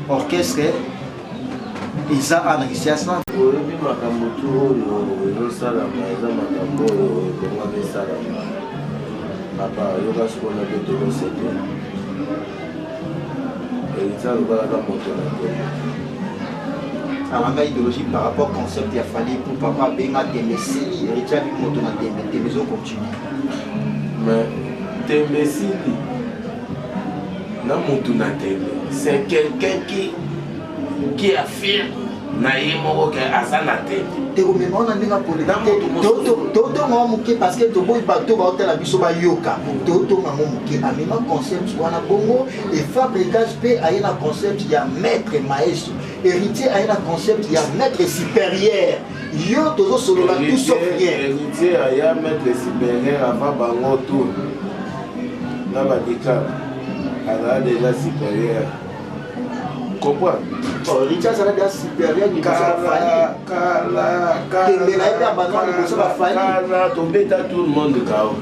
S4: orchestre eza awa na Kinshasa.
S5: Oyebi makambo tu oyo ezosalama, eza makambo oyo ebongami esalama. Papa, yoka sikoyo na betelo sete. Héritier alobalaka moto na tembe.
S4: Alanga idéologie par rapport concept ya Fally pour papa abenga tembe esili. Héritier abi moto na tembe, tembe ezocontinue.
S5: Mais tembe esili na motu na tembe, c'est quelqu'un qui affirme na ye moko ke aza na tembe.
S4: Tekomema wana ndenge apoleka.
S5: Na moto mosusu.
S4: Totonga ngo moke parce que toboyi bato baotala biso bayoka. Totonga ngo moke, amema concept wana bongo e Fabregas mpe aye na concept ya maître maestro. Héritier aye na concept ya maître supérieur. Yo tozosolola tout sauf rien.
S5: Héritier aya maître supérieur avant bango tout na badikala, azala déjà supérieur, comprendre?
S4: Oh, Héritier azala déjà supérieur liboso ya Fally.
S5: Kala kala.
S4: Tembe na ye mpe abandona liboso bafali.
S5: Kala tobeta tout le monde kao,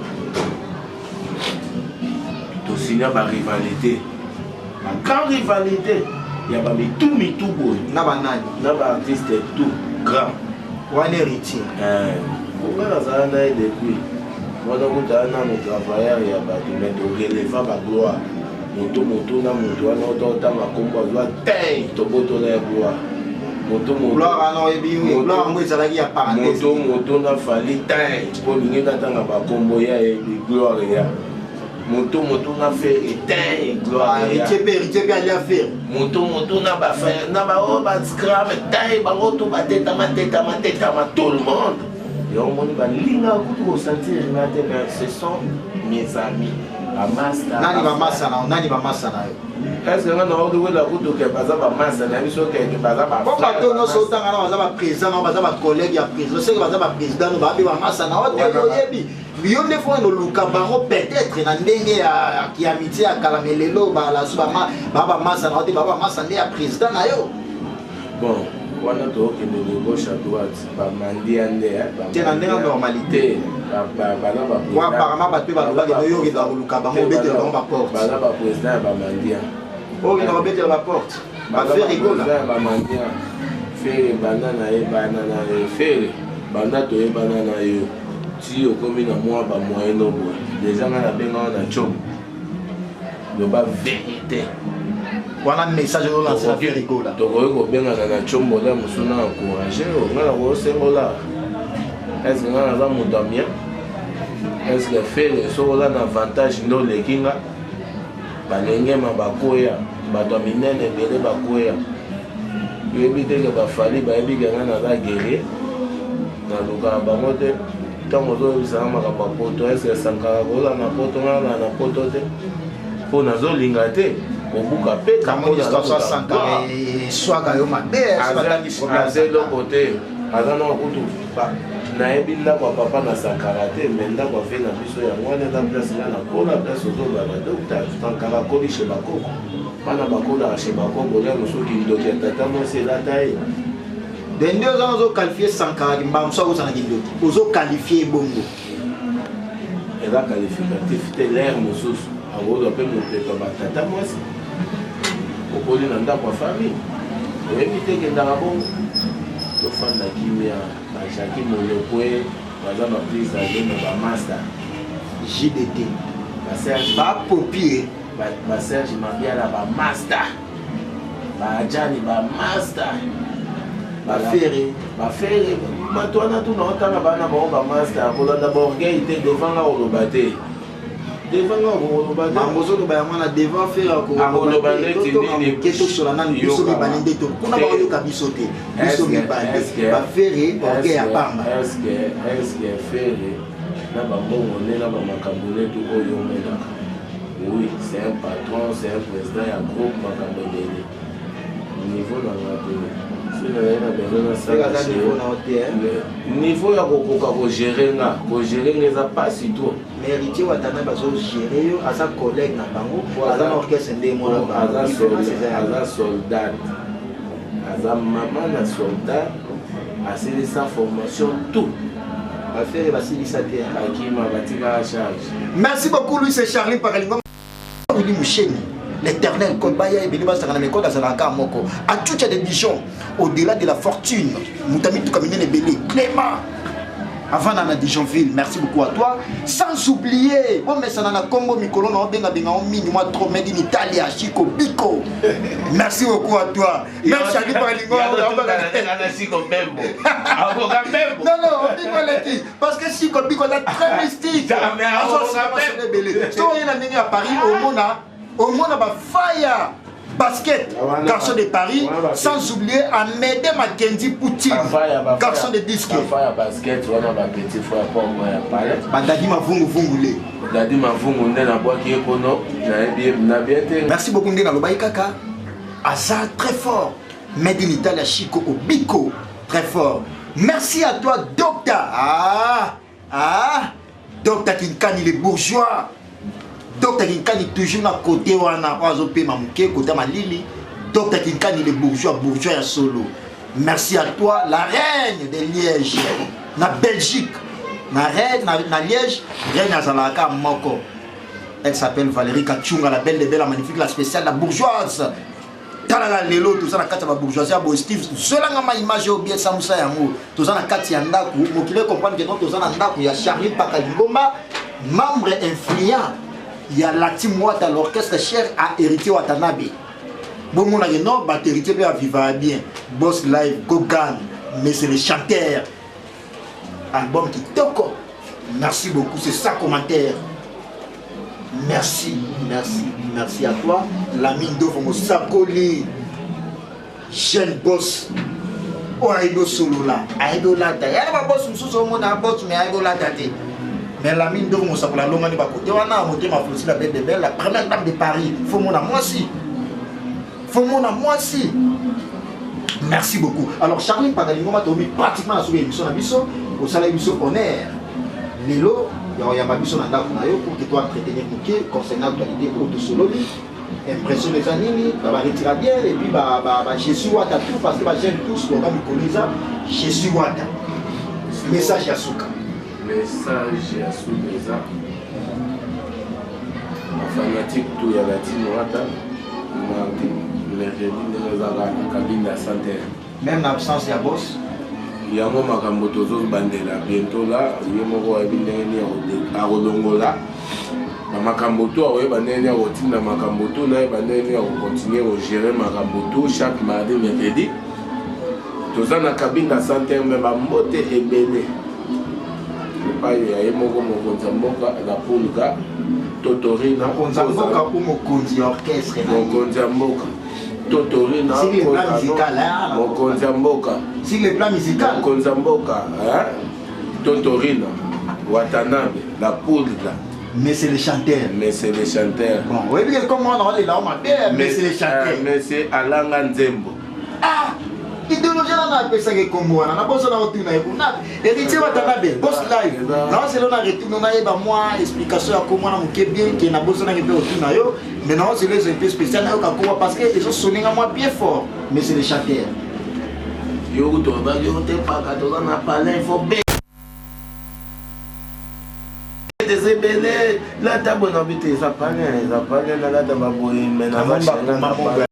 S5: tosinya barivalité, bagrand rivalité ya bamitu mitu boye.
S4: Na banani?
S5: Na baartiste tout grand.
S4: Wana Héritier.
S5: Konga nazala na ye depuis wana, kutala nano travailleur ya bato, mais toreleva bagloire moto moto na moto wana ota otanga nkombo azwa te, tobotola ya gloire moto moto.
S4: Gloire wana oyebi, gloire yango ezalaki ya parenthèse.
S5: Moto moto na Fally te, mpo olingi natanga bakombo ya yebi gloire ya moto moto na Ferre te, gloire ya
S4: Héritier mpe, Héritier mpe alia Ferre.
S5: Moto moto na bafer na baoyo bascrame te, bango to batetama tetama tetama tout le monde. Yango moni balingaka kutu kosentir nga te, mais ce sont mes amis, bamasta.
S4: Nani bamasa na yo? Nani bamasa na yo?
S5: Est ce que nga naoki wela kutu ke baza bamasa na biso, keke baza?
S4: Po bato nyonso otanga na baza baprésident na baza bacollègue ya président, seke baza baprésident no babe bamasa na yo te. Oyebi yo nde fo oluka bango peut-être na ndenge ya amitié ya kala, mais lelo balasu baa bamasa na yo te, baa bamasa nde ya président na yo.
S5: Bon, wana tokokende de gauche à droite, bamandia nde.
S4: Te, na ndenge ya normalité.
S5: Te, baza.
S4: Po apparemment bato mpe balobaki no yo okenda koluka bango, obetela bango baporte.
S5: Baza baprésident ya bamandia.
S4: Okenda kobetela baporte baFerre Gola.
S5: Ya bamandia, Ferre banda nayebana na ye, Ferre banda toyebana na yo ti okomi na mwa bamoyen no boye, déjà nga nabengaka na tiomo, loba vérité.
S4: Wana message ozolancer na Ferre Gola.
S5: Tokoki kobengana na tshombola mosusu na encourage oyo ngai nakosengola. Est ce que ngai naza moto ya mien? Est ce que Ferre soki oza na avantage nde oleki nga? Balengema bakoya, bato ya minene ebele bakoya. Yoyebi te ke bafali bayebi ke ngai naza guerrier, nalukaka bango te. Ntango ozoyebisa nga makambo ya poto, est ce que Sankara kozala na poto, ngai nazala na poto te mpo nazolinga te kobuka mpe
S4: eswaka yo mabe.
S5: Aza eloko te, aza nanga kutu nayebi ndako ya papa na Sankara te, mais ndako ya vie na biso yango wana eza place nga nakola, place ozoloba docteur Sankara akoli chez bakoko, bana bakolaka chez bakoko, olia mosusu kindoki ya tata mwasi elata ye.
S4: Dende oza ozo qualifier Sankara kimbangu so akozala kindoki, ozo qualifier bongo.
S5: Eza qualificatif te, l'air mosusu akozwa mpe mopepe ya batata mwasi, okoli na ndako ya famille, oyebi te kendaka bongo. Tofanda kimia, ba Jackie Molokwe baza ba plus age na ba master
S4: JDT
S5: ba Serge
S4: ba popie
S5: ba Serge Mabiala ba master, ba Adjani ba master,
S4: ba Ferre
S5: ba Ferre, bato wana tuna otanga bana bango ba master, kolanda ba orgueil te devant nga koloba te, devant nga koloba te.
S4: Mambo ozoloba yango wana devant Ferre
S5: akoloba neti nini?
S4: Ke tosola nanu biso mibale nde to kuna baoyoka biso te, biso mibale ba Ferre orgueil ya pamba.
S5: Est-ce que Ferre na bambongo nde na bamakambo netu oyo omonaka, oui, c'est un patron, c'est un président ya groupe, makambo ebele, niveau na nga te. Soki nazali na besoin nasala niveau ya kokoka kogérer nga, kogérer nga eza mpasi trop.
S4: Mais Héritier Watanabe bazogérer yo, aza collègue na bango, aza na orchestre nde mwana.
S5: Aza soldat, aza mama na soldat, asilisa formation tout.
S4: Bafere basilisa te.
S5: Bakima batikaka charge.
S4: Merci beaucoup, lui c'est Charlie Pakalingo Willy Musheni, l'éternel code baya ebele bazalaka na mekode, azalaka moko atucha de Dijon, au-delà de la fortune, moto amituka minene ebele, Clément avant na Dijonville, merci beaucoup à toi. Sans oublier, bon, mais ça na Congo mikolo na benga benga mingi moi trop made in Italia, Chico Biko. Merci beaucoup à toi. Même Charlie Pakalingo.
S5: Chico Bembo.
S4: Non non, Biko leki parce que Chico Biko est très mystique. So na ndenge à Paris omona omona ba fire basket, garçon de Paris, sans oublier Amédée Mackenzie Poutine, garçon de disque.
S5: Bafaya basket wana ba petit frère pombo ya palais.
S4: Badadi Mavungu Vungule.
S5: Dadi Mavungu nde nabwaki ye kono, nayebi na bien te.
S4: Merci beaucoup nde nalobaki kaka aza très fort. Made in Italia Chico Obiko, très fort. Merci à toi docteur. Ah ah docteur Kinkani le bourgeois. Docteur Kinkani toujours na côté wana oyo azopema moke côté malili. Docteur Kinkani le bourgeois, bourgeois ya solo. Merci à toi la reine de Liège na Belgique. Na reine na Liège, reine azalaka moko. Elle s'appelle Valérie Kachunga, la belle de belle, la magnifique, la spéciale, la bourgeoise. Talala lelo toza na kati ya babourgeoisie ya boye. Steve zwelanga ma image oyo bien samusa yango. Toza na kati ya ndako, mokili comprendre que non, toza na ndako ya Charlie Pakalingomba, membre influent ya la team Wata, l'orchestre cher à Héritier Watanabe. Bomonake non, bato Héritier mpe aviva bien. Boss Live Gogan, mais c'est le chanteur. Album kitoko. Merci beaucoup, c'est ça commentaire. Merci, merci, merci à toi. L'ami Ndovo Mosakoli, jeune boss. oyo ayebi osolola, ayebi olata yana babosi mosusu omona bosi me ayebi olata te, mais l'ami Ndovo Mosakoli alongani bakote wana motema flosi, la belle de belle, la première dame de Paris. Faut mona mwasi, faut mona mwasi. Merci beaucoup. Alors Charlie Mpakalingo, tomi pratiquement na soki émission na biso, osala biso honneur lelo ya koyamba biso na ndako na yo pour que to entretenir moke concernant actualité oyo tosololi. Impression eza nini? Baretira bien et puis ba Jésus Wata tout, parce que bajeune tous loka mikolo eza Jésus Wata. Message ya suka.
S5: Message ya suka eza bafanatique tout ya latine Wata, mardi, mercredi ndenge ezalaka na cabine ya santerre.
S4: Même na absence ya boss.
S5: Yango makambo tozobandela bientôt la, ye moko ayebi ndenge nini akolongola. Bamakambo tu akoyeba ndenge nini ya kotinda makambo tu, nayeba ndenge nini ya kocontinue kogere makambo tu chaque mardi, mercredi. Toza na Kabinda Center, me bambote ebele epai ya ye moko mokonzi ya mboka la Pulga Totorina.
S4: Mokonzi ya mboka ou mokonzi ya orchestre na ye?
S5: Mokonzi ya mboka Totorina.
S4: Sur le plan musical, hein?
S5: Mokonzi ya mboka.
S4: Sur le plan musical.
S5: Mokonzi ya mboka, hein? Totorina Watanabe la Pulga.
S4: Mais c'est le chanteur.
S5: Mais c'est le chanteur.
S4: Bon, oyebi ke comme wana olela o mabe, mais c'est le chanteur.
S5: Monsieur alanga nzembo.
S4: Ah, idéologie wana apesaki ekombo wana, nabosana kotuna ye kuna. Héritier Watanabe, Boss Live, naozela na retour, nayeba mwa explication ya kombo wana moke, bien ke nabosanaki mpe kotuna yo, mais naozela ezo mpe spécial nayoka kombo parce que ezosoninga mwa bien fort. Mais c'est le chanteur.
S5: Yo kutu obaki yo te paka toza na palin, il faut eza ebele, lata boye na bite, eza palin, eza palin, nalata baboye, me naza chenga na palin.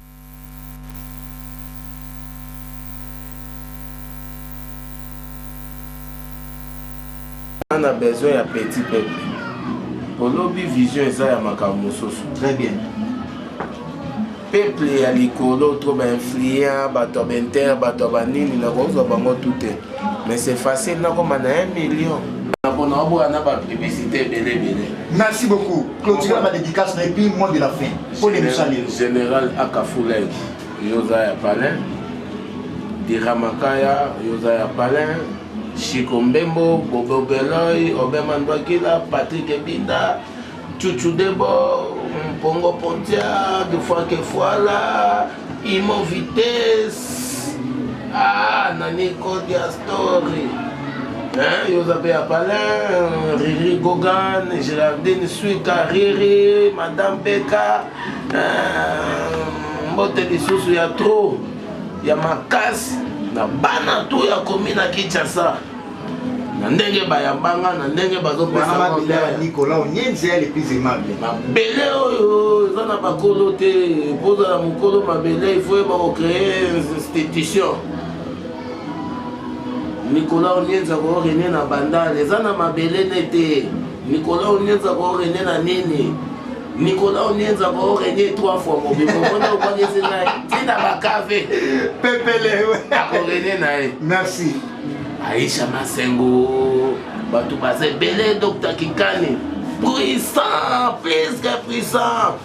S5: Na besoin ya petit peuple, olobi vision eza ya makambo mosusu.
S4: Très bien.
S5: Peuple ya likolo to bainfluent, bato ya bainter, bato ya banini, nakozwa bango tu te, mais c'est facile, nakoma na 1 million mpona oboya na bapublicité ebele ebele.
S4: Merci beaucoup. Clôturer ma dédicace et puis mot de la fin pour l'émission lelo.
S5: Général Akafulek, yo oza ya palin. Diramakaya, yo oza ya palin. Chiko Mbembo, Bobo Beloy, Obema Ndwakila, Patrick Ebinda, Chuchu Debo, Mpongo Pontia, Dufoke Fuala, Imo Vitesse, ah, Nani Kodia Story. Hein, yo oza mpe ya palin, Riri Gogan, Gérardine Suika, Riri, Madame Beka, mbote lisusu ya trop ya makasi na bana tu ya komi na Kinshasa, na ndenge bayambanga, na ndenge bazopesa.
S4: Mabele ya Nicolas Onyenze ya le plus aimable.
S5: Mabele oyo eza na bakolo te. Mpozala mokolo mabele, il faut yeba kocréer institution. Nicolas Onyenze akorene na Bandale, eza na mabele ne te. Nicolas Onyenze akorene na nini? Nicolas Onyenze akorene trois fois mobimba, omoni okwakisi ngai ntina bakave.
S4: Pepele.
S5: Akorene na ye.
S4: Merci.
S5: Aisha Masengo, bato baza ebele. Dr Kikani, puissant, plus que puissant.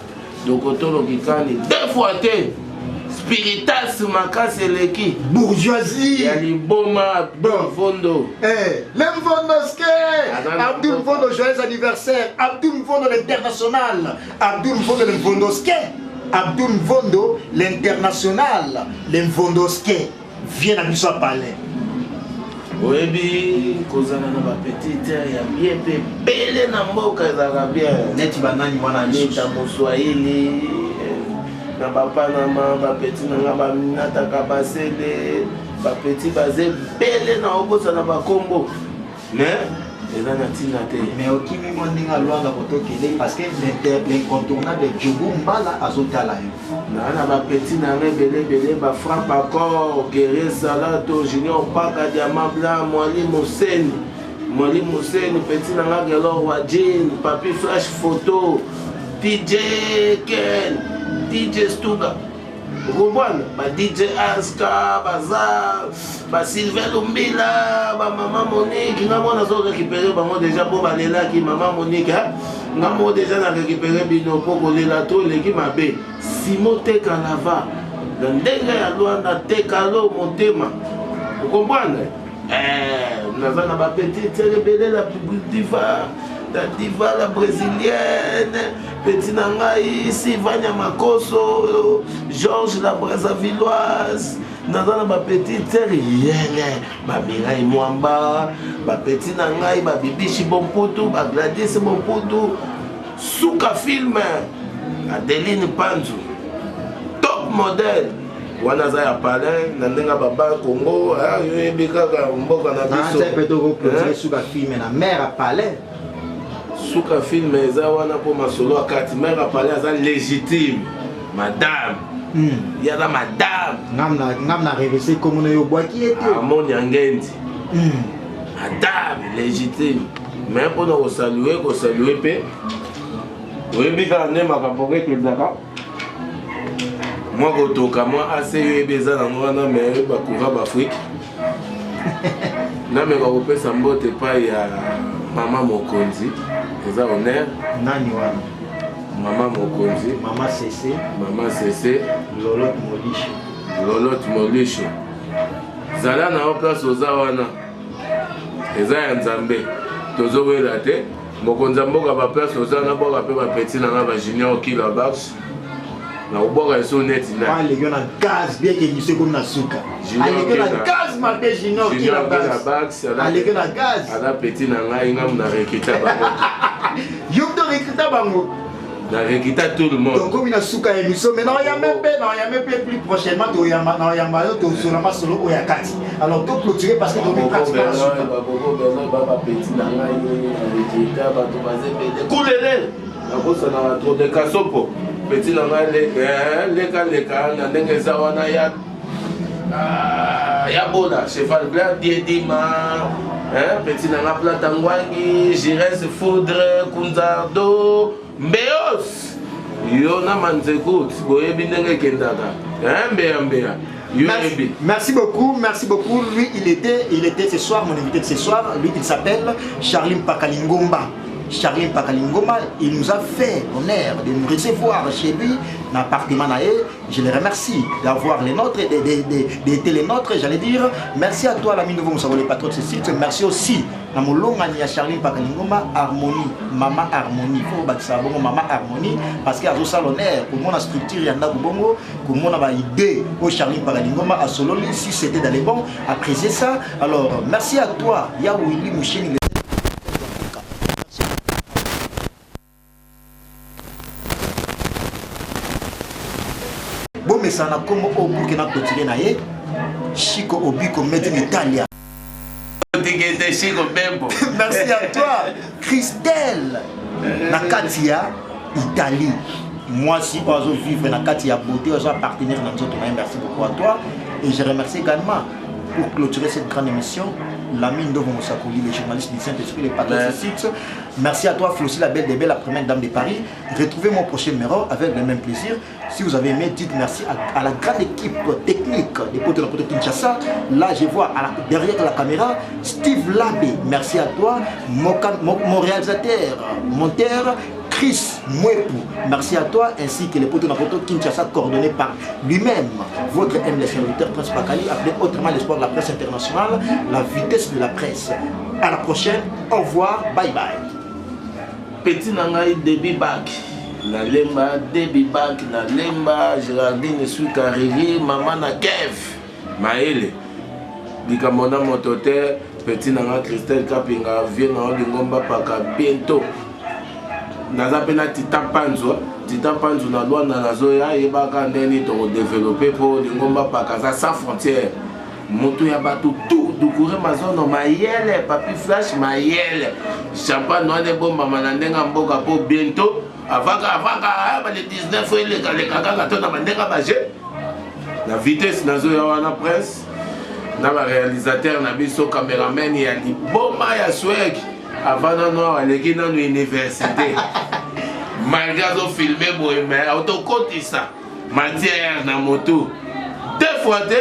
S5: Dokotolo Kikani, deux fois te, spiritas makasi eleki.
S4: Bourgeoisie.
S5: Ya liboma.
S4: Bon.
S5: Mvondo.
S4: Eh, le Mvondoske. Abdou Mvondo, joyeux anniversaire. Abdou Mvondo, l'international. Abdou Mvondo, le Mvondoske. Abdou Mvondo, l'international. Le Mvondoske. Viens na biso ya palais.
S5: Oyebi kozala na bapetite ya bien mpe ebele na mboka ezalaka bien.
S4: Neti banani wana?
S5: Anita Moswahili na bapanama, bapeti na nga baminataka basele, bapeti baza ebele na okosana bakombo, mais eza na ntina te.
S4: Mais okimi mwa ndenge alwanga kotokende parce que l'incontournable Djogo Mbala azotala yo.
S5: Naa na bapeti na nga ebele ebele, bafranc Bacor, Guerrier Salato, Junior Paka, Diamant Blanc, Mwali Moseni, Mwali Moseni, peti na nga Gelor Wajin, Papi Flash Photo, DJ Ken, DJ Stuga, okomprendre, ba DJ Aska baza, ba Sylvain Lumbila, bamama Monique. Nga mwana azo récupéré bango déjà mpo balelaki mama Monique, hein? Nga moko déjà na récupéré bino mpo kolela to eleki mabe. Simo Teka Lava na ndenge ya Lwanda, Tekalo motema, okomprendre. Naza na bapetite ebele, la diva, la diva, la brésilienne, petit na ngai Sivania Makoso, Georges la Brazavilloise. Naza na bapetite yele, bamirai Mwamba, bapeti na ngai babibishi Bomputu, bagladis Bomputu, suka film, Adeline Panzu, top modèle wana aza ya palin na ndenge ya baba Congo. Yoyebi kaka mboka na biso.
S4: Mpe tokoclôturer suka film na mare ya palais.
S5: Suka film eza wana mpo masolo akati. Mare ya palin aza légitime, madame. Ye aza madame.
S4: Ngam na revese komona yo obwaki ye te.
S5: Amoni ya ngendi. Madame légitime, mais mpona kosalue, kosalue mpe. Oyebi kaka nde makambo ngo ekendaka. Mwa kotoka mwa ase yo yebi eza nango wana mais bakura baafrike. Nameka kopesa mbote epai ya mama mokonzi eza honneur.
S4: Nani wana?
S5: Mama mokonzi.
S4: Mama Sese.
S5: Mama Sese.
S4: Lolotte Molisho.
S5: Lolotte Molisho. Zala na yo place oza wana. Eza ya Nzambe. Tozowela te. Mokonzi ya mboka ba place oza na bwaka pe ba petit na nga ba junior kila box. Na kobwaka eso neti na.
S4: Aleki na gaz bien que émission ekomi na suka. Aleki na gaz mabe junior kila box. Aleki na gaz.
S5: Aza petit na ngai ngamu na recruta bango.
S4: Yo mto recruta bango.
S5: Na recruta tout le monde.
S4: Tokomi na suka ya émission mais na oyambe mpe na oyambe mpe plus prochainement toyamba na oyamba yo tozola masolo oyo ya kati. Alors to clôturer parce que tokomi pratiquement na suka.
S5: Babobo Bernard ba ba petit na ngai na recruta bato baza ebele. Kulele nakosanaka trop de kasopo petit na ngai leka leka na ndenge eza wana ya ya bola cheval blanc diedima hein, petit na nga plata ngwangi gires foudre kunzardo mbeos yo na manzeku boyebi ndenge ekendaka hein, mbeya mbeya.
S4: Merci, merci beaucoup, merci beaucoup. Lui, il était ce soir, mon invité de ce soir. Lui, il s'appelle Charly Mpakalingomba. Charly Mpakalingomba, il nous a fait l'honneur de nous recevoir chez lui, dans l'appartement Naé. Je le remercie d'avoir les nôtres, d'être les nôtres, j'allais dire. Merci à toi, l'ami nouveau Moussa, le patron de ce site. Merci aussi na molongani ya Charly Mpakalingomba, Harmonie, Mama Harmonie. Faut bâtir ça, bongo Mama Harmonie, parce qu'il y a aussi l'honneur pour mon structure, il y en a bongo, pour mon idée au Charly Mpakalingomba, à Sololi, si c'était dans les bons, apprécier ça. Alors, merci à toi, Ya Willy Moucheni. Bomesana kombo oyo pour que na clôturer na ye Chico Obiko made in Italia.
S5: Chico Bembo.
S4: Merci à toi Christelle na kati ya Italie. Moi si ozo vivre na kati ya beauté ozo appartenir na nzoto na ye. Merci beaucoup à toi et je remercie également pour clôturer cette grande émission l'ami Ndovo Mosakoli, le journaliste du Saint-Esprit, le patron de ce site. Merci à toi Flossie, la belle des belles, la première dame de Paris. Retrouvez mon prochain numéro avec le même plaisir. Si vous avez aimé, dites merci à la grande équipe technique des potes de la Poto Kinshasa. Là, je vois derrière la caméra Steve Labé. Merci à toi, mon réalisateur, monteur Chris Mwepu. Merci à toi, ainsi que les potes de la Poto Kinshasa coordonnés par lui-même, votre humble serviteur Prince Bakali, appelé autrement l'espoir de la presse internationale, la vitesse de la presse. À la prochaine, au revoir, bye bye.
S5: Petit Nangai Debi Bak. Na lemba Debi Bak, na lemba Géraldine Sukariri, maman na Kev. Maele. Likambo na moto te, petit nanga Christelle Kapinga, vieux na Lingomba paka bientôt. Naza pe na Titan Panzu, Titan Panzu na Luanda nazoya yebaka ndeni toko développer po Lingomba paka za sans frontières. Moto ya bato tout Dukure Mazono mayele Papi Flash mayele champagne wana ebombama na ndenge ya mboka po bientôt avaka avaka ba le 19 eleka leka kaka to na ba ndenge ba jeu na vitesse nazoya wana prince na ba réalisateur na biso cameraman ya liboma ya swag avant nano aleki nano université malgré azo filmer boye mais autokotisa matière na moto deux fois te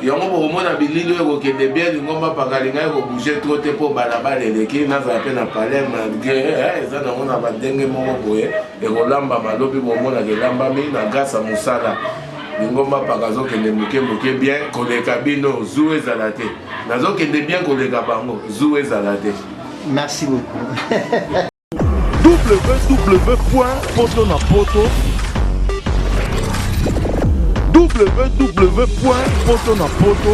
S5: yango bokomona bilili oyo ekokende bien lingomba paka alingaki kobouge trop te mpo balabala eleki nazala mpe na palais malgré eza nango na bandenge moko boye ekolambama lobi bomonaka elambami na grâce ya mosala lingomba paka azokende moke moke bien koleka bino zu ezala te nazokende bien koleka bango zu ezala te.
S4: Merci beaucoup.
S1: www.potonapoto www.potonapoto.